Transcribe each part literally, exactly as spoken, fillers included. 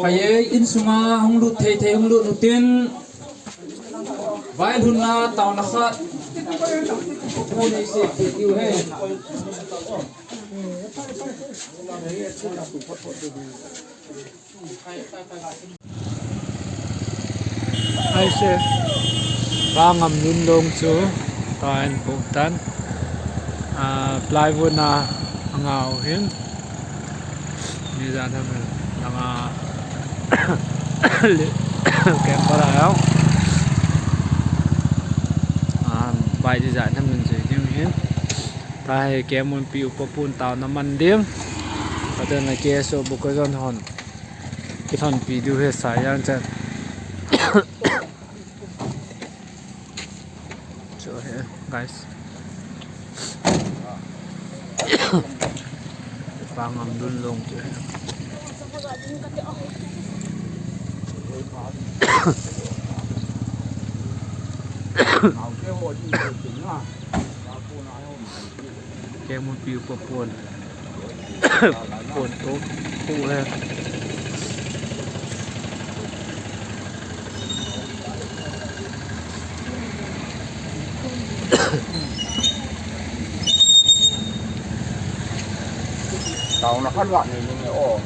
Haiye, insunga hung lut thei thei hung lut utin. Vaihomna taona khat. Pu nei se, pu tiu he. Aise, Pa Ngamlunlong chu, ta in pu tan, ah, plywood na angau hin, ni jan ham langa, le, camper a yau, ah, bai di jan ham min chu ding hin, ta he kemunpi upa pun taona man ding, pa tan na ke so bu ko jon hon. Kilhonpi diu hi sa jang chan. Chu hi, guys. Pa Ngamlunlong chu hi. Kemunpi upa pun. Pun tu. Pu he. Taona khat vah nei ning e o.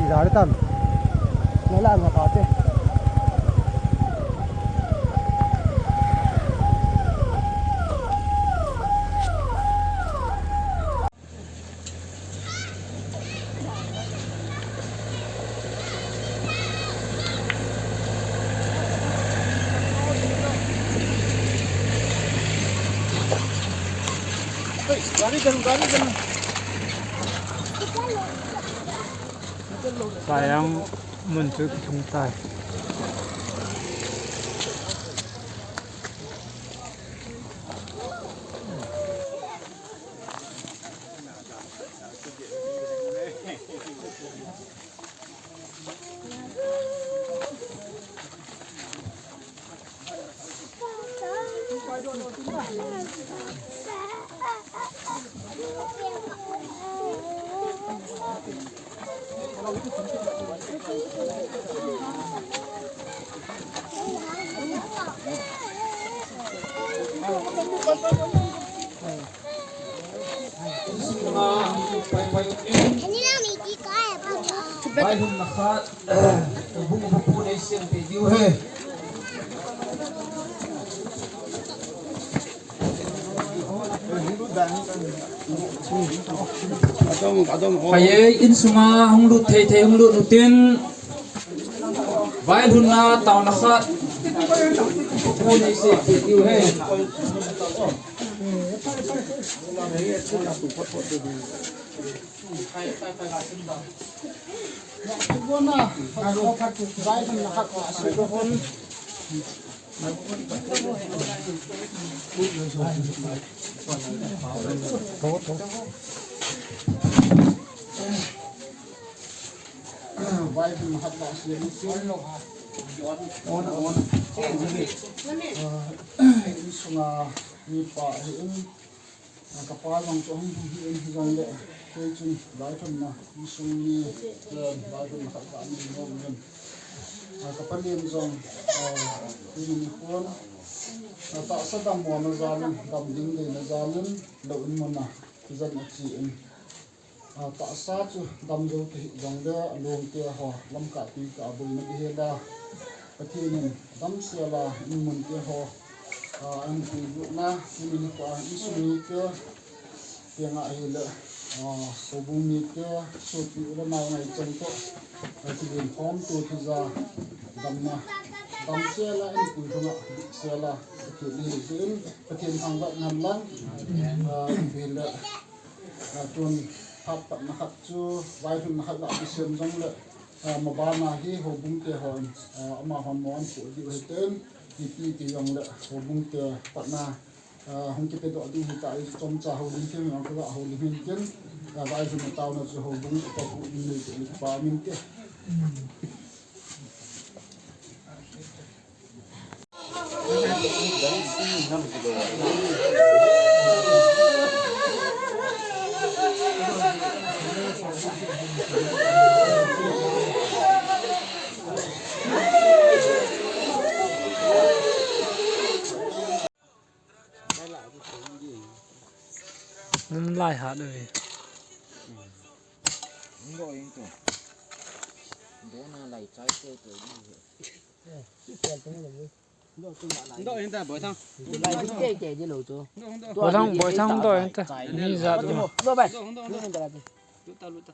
Dari tam. Lala nga pate. Gari jalan, gari jalan. Sayang mun chu kithung tai. Haiye, insunga hung lut thei thei hung lut utin. Vaihomna taona khat. Pu nei se, pu tiu he. Vaihom khat lah siam in. Ona, ona. Ah, insunga mipa ahin. Ah, kapa jong chu ahung hi in hijongle. Kei chun vaihomna insung mi, eh, vaihomna khat lah nei nom in. Ah, kapa len jong, ah, tuni nikho. Ah, tahsa dammo na jal in, dam ding deina jal in, lou in mun a, kijen ache in. Ah, tahsa chu dam jou tahih jongle, along te ho, lamkah tui kah a boina kihel a, Pathen in damsel a, in mun te ho, ah, ahin puilut na, tuni nikho a, insung mite, kei nga ahile, ah, houbung mite, sopi u le nao ngaichan toh, ah, kilen khom to thei ja, damna, damsel a, in pui lhung a, sel a, Pathen hi jin, Pathen thangvah in hen lang, ah, ahile, Ah, tun phat patna khat chu, vaihomna khat lah kisem jongle, ah, mabana hi houbung te hon, ah, amahon mo an pu diu ahi ten, ipi ti jongle, houbung te patna, ah, hung kipedoh ding ahi ta, i chomcha houlim thei jong kaga houlim hin tin, ah, vaihomna taona chu houbung upa pu in nei te, upa min te. Nang lai hat ui. Ndo ing tu. Ndo na lai chai te tu. Ndo ing ta Boithang. Boithang, Boithang ndo ing ta. Ni jat lo. Ndo bai. Ndo, ndo, ndo. Luta, luta.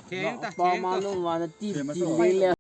Theng ta, theng ta. Pa ma no ma na ti, ti le.